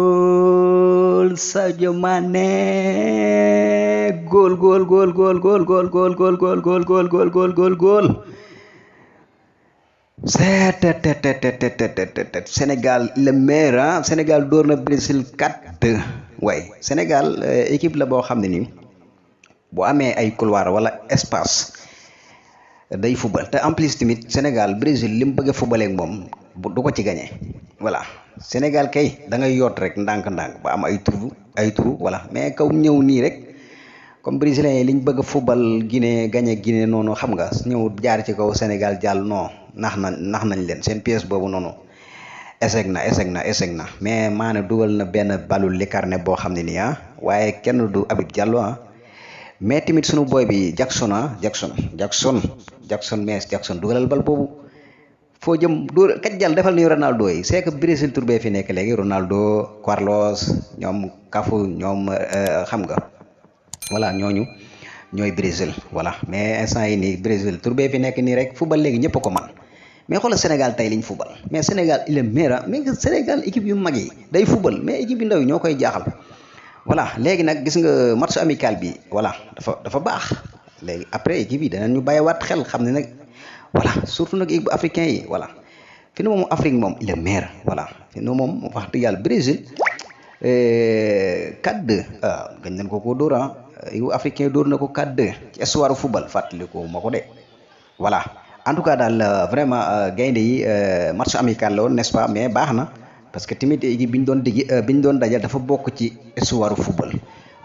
Gol Sadio Mané, gol gol gol gol gol gol gol gol gol gol gol gol gol gol gol. Sénégal le maire ah Sénégal door na Brésil 4-2 waaye Sénégal équipe la boo xam ne nii bu amee ay couloir wala espace day football te en plus tamit Sénégal Brésil li mu bëgg a footballee ak moom du ko ci gagné voilà Sénégal kay da ngay yoot rek ndànk-ndànk ba am ay trou voilà mais kaw ñëw nii rek comme brésilien yi liñ bëgg a football Guinée gagné Guinée noonu xam nga ñëw jaar ci kaw Sénégal jàll non nax nañ leen seen pièce boobu noonu échec na mais maane dugal na benn balu likarne boo xam ne nii ah waaye kenn du Habib Diallo ah mais tamit sunu boy bi Jackson dugalal bal boobu foo jëm dóor kat jàll defal ni Ronaldo yi c'est que Brésil tur bee fi nekk léegi Ronaldo Carlos ñoom Cafu ñoom xam nga voilà ñooñu ñooy Brésil voilà mais instant yi nii Brésil tur bee fi nekk nii rek football léegi ñëpp a ko man mais xoolal Sénégal tey liñ football mais Sénégal il est meilleur mais Sénégal équipe yu mag yi day football mais équipe yu ndaw yi ñoo koy jaaxal voilà léegi nag gis nga match amical bi voilà dafa baax léegi après équipe yi danañ ñu bàyyiwaat xel xam ne nag voilà surtout nag équipe africain yi voilà fi ne moom Afrique moom il est meilleur voilà fi ne moom wax dëgg yàlla Brésil 4-2 gañ nañ ko dóor ah équipe africain dóor na ko 4-2 ci histoire football fàttaliku ma ko de voilà en tout cas daal vraiment gaynde yi match amical la woon n'est-ce pas mais baax na parce que tamit équipe bi ñu doon dajal dafa bokk ci histoire football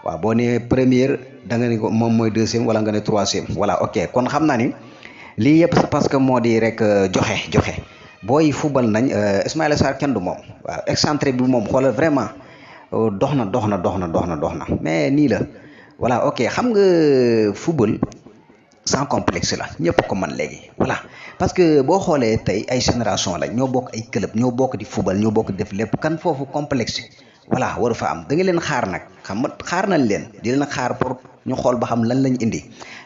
waaw boo nee première da nga ne ko moom mooy deuxième wala nga ne troisième voilà ok kon xam naa ni lii yëpp c'est parce que moo di rek joxe booy football nañ Ismaïla Sarr kenn du moom waaw excentré bi moom xoolal vraiment dox na mais nii la voilà ok xam nga football sans complexe la ñëpp ko man léegi voilà parce que boo xoolee tey ay génération la ñoo bokk ay club ñoo bokk di football ñoo bokk di def lépp kan foofu complexe voilà waru fa am da nga leen xaar nag xam nga xaar nañ leen di leen xaar pour ñu xool ba xam lan lañ indi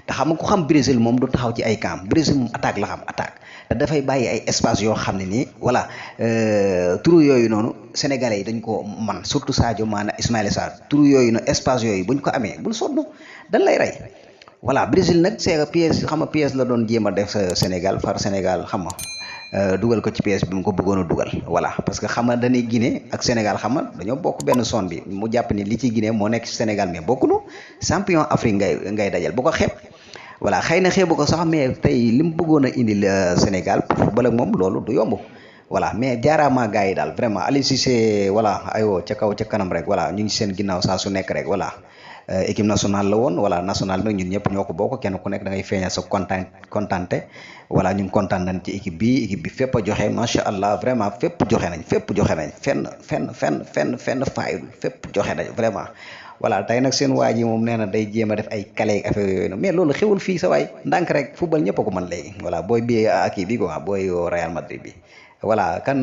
te xam nga ku xam Brésil moom du taxaw ci ay camp Brésil moom attaque la xam attaque te dafay bàyyi ay espace yoo xam ne nii voilà trou yooyu noonu sénégalais yi dañ ko man surtout Sadio Mané Ismaïla Sarr trou yooyu noonu espace yooyu buñ ko amee bul sonn dañ lay rey voilà Brésil nag c'est que pièce xam nga pièce la doon jéem a def Sénégal far Sénégal xam nga dugal ko ci pièce bi mu ko bëggoon a dugal voilà parce que xam nga dañuy Guinée ak Sénégal xam nga dañoo bokk benn zone bi mu jàpp ni li ci Guinée moo nekk ci Sénégal mais bokkunu champion Afrique ngay dajal bu ko xeeb voilà xëy na xeebu ko sax mais tey li mu bëggoon a indil Sénégal pour football ak moom loolu du yomb voilà mais jaaraama gars yi daal vraiment Aliou Cissé voilà aywa ca kaw ca kanam rek voilà ñu ngi seen ginnaaw saa su nekk rek voilà. Équipe nationale la woon voilà nationale nag ñun ñëpp ñoo ko bokk kenn ku nekk da ngay feeñal sa kontante voilà ñu ngi kontaan nañ ci équipe bi fépp a joxe macha allah vraiment fépp joxe nañ fenn faayul fépp joxe nañ vraiment voilà tey nag seen waa ji moom nee na day jéem a def ay kale affaire yooyu noonu mais loolu xewul fii sa waay ndànk rek football ñëpp a ko mën léegi voilà booy bi kii bi quoi booy Real Madrid bi voilà kan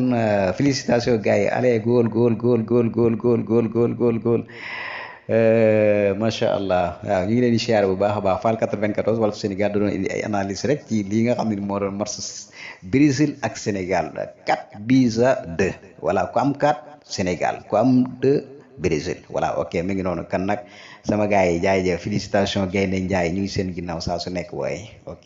félicitation gars yi allez góol macha allah waaw ñu ngi leen di siyaare bu baax a baax Fall 94 Walf Sénégal doon indi ay analyse rek ci lii nga xam ne moo doon match Brésil ak Sénégal 4-2 voilà ku am 4 Sénégal ku am 2 Brésil voilà ok mi ngi noonu kan nag sama gars yi jaay félicitation gaynde njaay ñu ngi seen ginnaaw saa su nekk waaye ok